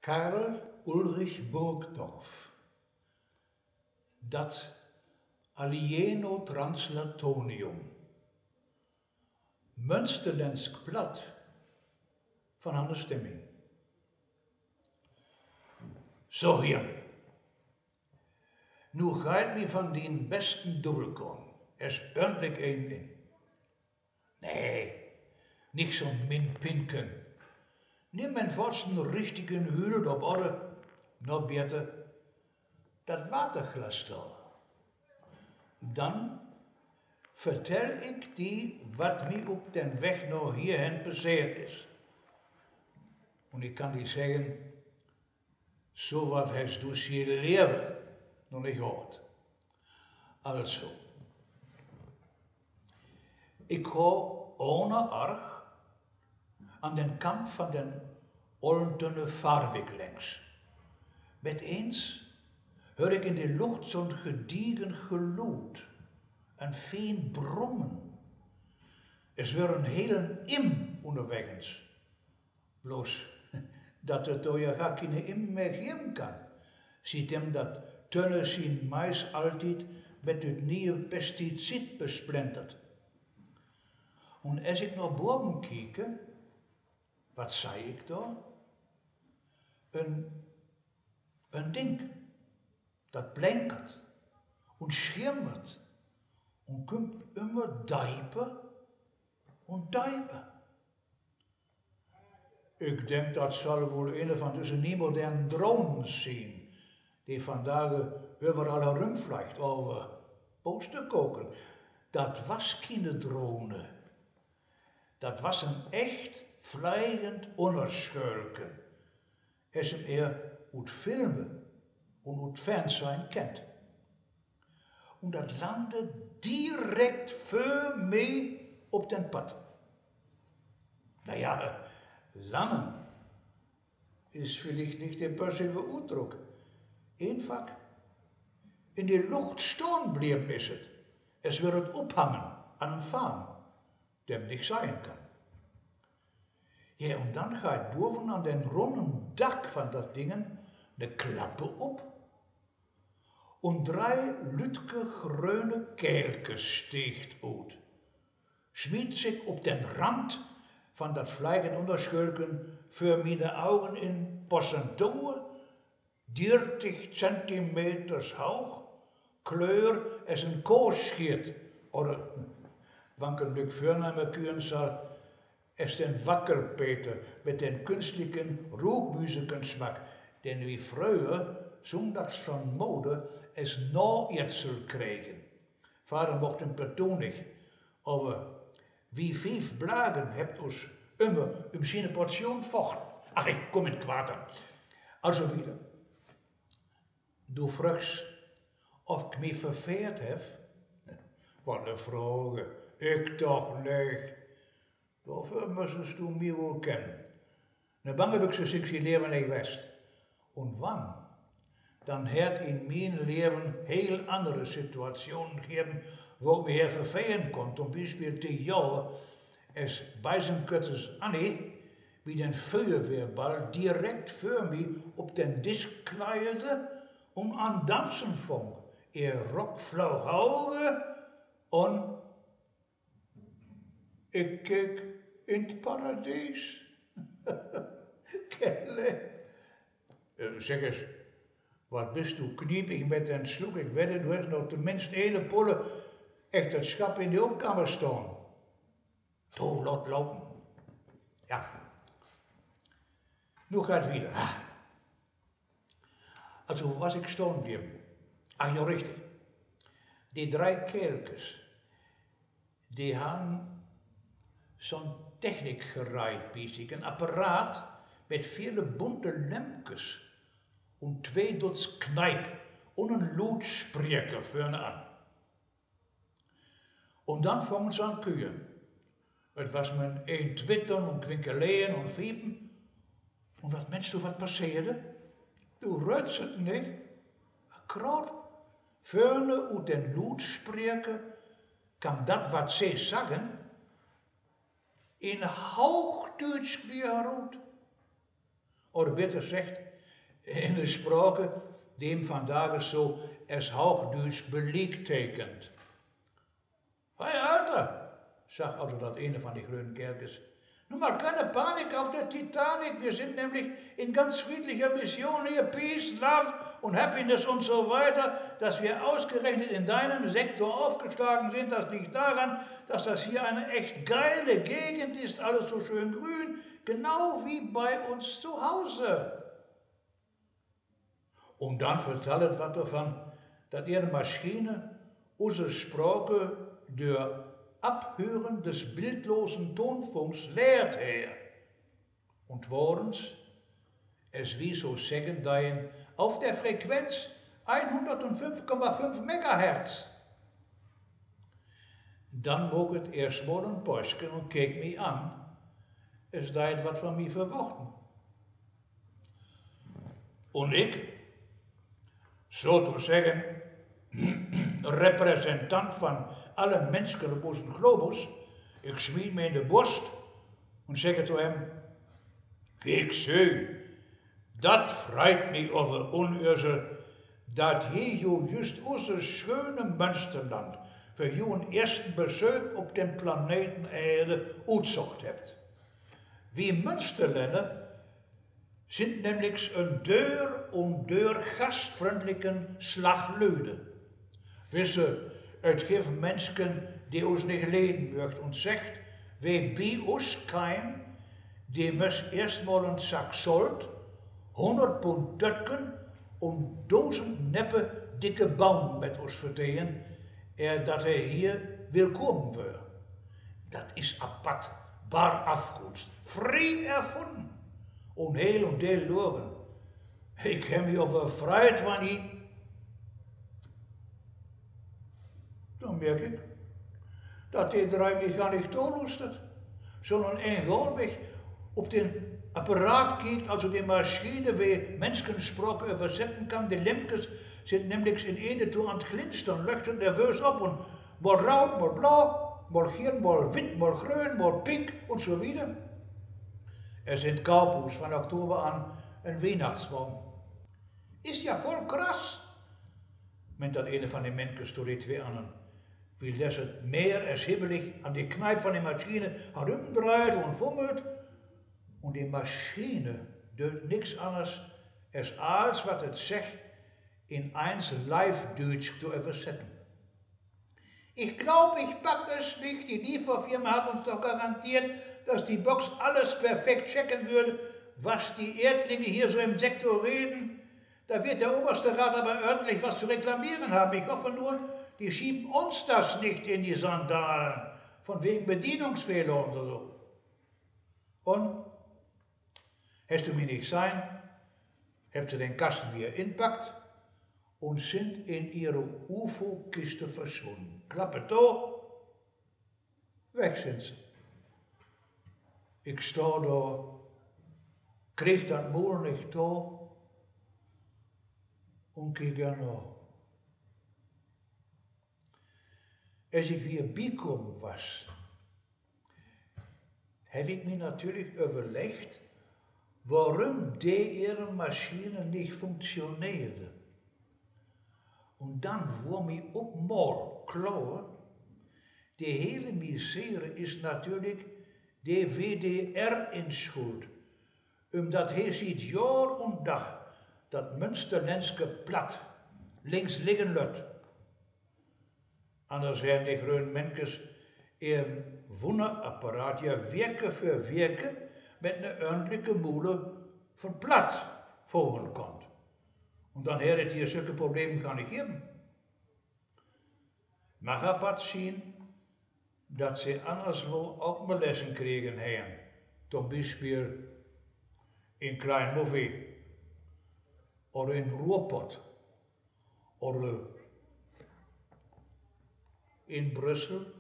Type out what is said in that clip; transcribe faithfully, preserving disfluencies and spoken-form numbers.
Karl Ulrich Burgdorff. Dat Alieno Translatonium. Münsterländsk Platt van Hannes Demming. So, hier. Nu geiht mi van dien besten Dubbelkorn es örnlik een in. Nee, nich so'n Minpinken. Nimm en foorts en richtigen Hüdel op oder, noch beter, dat Waterglas dor. Dann vertell ik di, wat mi op den Weg na hierhen passeert is. Un ik kann di seggen, so wat hest du in dien Leven noch nich höört. Also, ik gah ahn de Arch an den Kamp van den ollen Tönne Farwig lengs. Mit eens höör ik in de Lucht so'n gediegen Geluut, en fien Brummen. Es weer en helen Immen ünnerwegens. Bloots, dat et dor ja gar kiene Immen mehr geven kann, sietdem dat Tönne sien Mais alltied mit düt niee Pestizid besplentert. Un es ik na boven kieke, wat seh ik dor? En, en Ding, dat blenkert un schimmert un kümmt ümmer deiper un deiper. Ik denk, dat sall woll ene van düsse niemodernen Drohnen sien, de vandage överall herümfleigt, aver Pustekuchen, dat was kiene Drohne. Dat was en echt fleigend Unnerschölken, es een ehr ut Filme un ut Fernsehn kennt. Un dat lande direkt vör mi op den Padd. Na ja, landen is villicht nich de passige Utdruck. Eenfach in de Lucht stahn bleven is et, es weer et ophangen an en Fahn, de 'm nich sehn kann. Ja, un dann geiht boven an den runnen Dack van dat Dingen 'ne Klappe op, un dree lüttke gröne Keerlkes steegt ut, smiet sik op den Rand van dat fleigend Unnerschölken vör miene Augen in, passen to, dörtig Zentimeters hooch, Klöör es en Kaasschiet, oder, wank en lück vörnehmer küren sall, es den Wackelpeter mit den künstliken Ruukmüsekensmack, den wi fröher sünndags van Moder es Naetzel kregen. Vader mocht em partout nich, aver wi fief Blagen hebbt us ümmer üm siene Portion fochten. Ach, ik kumm in Quatern. Also wieder. Du fröggst, of ik mi verfehrt heff? Wat 'ne Frage. Ik doch nich. Dorför müssest du mi woll kennen. 'Ne Bangebüx is ik mien Leven nich west. Un wann, dann hett dat in mien Leven heel annere Situationen geven, wo ik mi heff verfehlen kunn. To'n Bispeel de Johr, es Beisenkötters Anni bi den Füerwehrball direkt vör mi op den Disch kleierde un an danzen fung. Ehr Rock floog hooch un ik keek in't Paradies. Kelle. Segg es, wat büst du kniepig mit den Sluck? Ik wedde, du hest noch tominnst ene Pulle echt dat Schapp in de Opkamer stahn. To, laat lopen. Ja. Nu geiht wieder. Also, wo was ik stahn bleven? Ach ja, richtig. De dree Keerlkes, de harrn so'n Technikgerei bi sik, en Apparat mit vele bunte Lempkes un twee Dutz Kneip un en Luutspreker vörne an. Un dann fungen se an küren. Et was man een Twittern un Quinkeleen un Fiepen. Un wat meenst du, wat passeerde? Du röötst et nich. Akkraat vörne ut den Luutspreker kaam dat, wat se saggen, in Hoochdüütsch weer rut. Oder beter seggt, Ene Sprake, de 'n vandages so as Hoochdüütsch beliekteekent. Hey, Alter, sagg also dat ene van de grönen Kerlkes, nu mal keine Panik auf der Titanic, wir sind nämlich in ganz friedlicher Mission hier, Peace, Love und Happiness und so weiter, dass wir ausgerechnet in deinem Sektor aufgeschlagen sind, das liegt daran, dass das hier eine echt geile Gegend ist, alles so schön grün, genau wie bei uns zu Hause. Un dann vertall et wat dorvan, dat ehr Maschine use Sprake dör Abhören des bildlosen Tonfunks lehrt harr. Un twoorens, as wi so seggen deien, auf der Frequenz einhundertfünf Komma fünf Megahertz. Dann maak et eerstmal en Päusken un keek mi an, as dee et wat van mi verwachten. Un ik, so to seggen, Repräsentant van alle Menschen op usen Globus, ik smiet mi in de Bost un segge to em: Kiek, Sü, dat freit mi aver unöse, dat ji jo jüst use schöne Münsterland för jo'n eersten Besöök op den Planeten Erde utsocht hebbt. Wi Münsterlänner sünd nämliks en dör un dör gastfründliken Slag Lüde. Wisse, et gifft Menschen, de us nich leden möögt un seggt, we bi us keim, de müss eerstmal en Sack Solt, hunnert Pund Tötken un dusend Neppe dicke Bohnen met us verdelen, ehr dat he hier willkomen wöör. Dat is apatt, bar Afgunst, free erfunnen un heel un deel logen. Ik heff mi aver freit, wann he Dann merk ik, dat de Dreih mi gar nich tolustert, sonnern eenfach op den Apparat kiekt, also de Maschine, we Menschenspraak översetten kann. De Lempkes sünd nämliks in ene Tour an 't Glinstern, löchtet nervöös op un mal root, mal blau, mal geel, mal witt, mal gröön, mal pink un so wieder. Et sünd Kaupus van Oktober an en Wiehnachtsboom. Is ja vull krass, meent dat ene van de Menkes to de twee annern, wieldes et mehr as hibbelig an de Kneip van de Maschine herümdreiht un fummelt, un de Maschine deit nix anners, as alls, wat et seggt, in eens Liefdüütsch to översetten. Ich glaub, ich pack es nicht. Die Lieferfirma hat uns doch garantiert, dass die Box alles perfekt checken würde, was die Erdlinge hier so im Sektor reden. Da wird der oberste Rat aber ordentlich was zu reklamieren haben. Ich hoffe nur, die schieben uns das nicht in die Sandalen. Von wegen Bedienungsfehler und so. Un, hest du mi nich sehn, hebbt se den Kasten weer inpackt un sünd in ehre Ufo-Kiste verswunnen. Klappe to, weg sünd se. Ik stah dor, krieg dat Muul nich to un kiek ehr na. As ik weer bikamen was, heff ik mi natürlich överleggt, worüm de ehre Maschine nich funktioneerde. Un dann wurr mi op mal kloor, de hele Misere is natürlich de W D R in schuld, ümdat he siet Johr un Dag dat münsterländske Platt links liggen lött. Anners harrn de grönen Menkes ehren Wunnerapparat ja Weke för Weke mit 'ne örntlike Mule vun Platt füllen kunnt. Un denn harr et hier sülke Probleme gar nich geven. Mag apatt sien, dat se annerswo ok Malessen kregen harrn, to'n Bispeel in Kleinmuffig oder in Ruhrpott oder in Brüssel.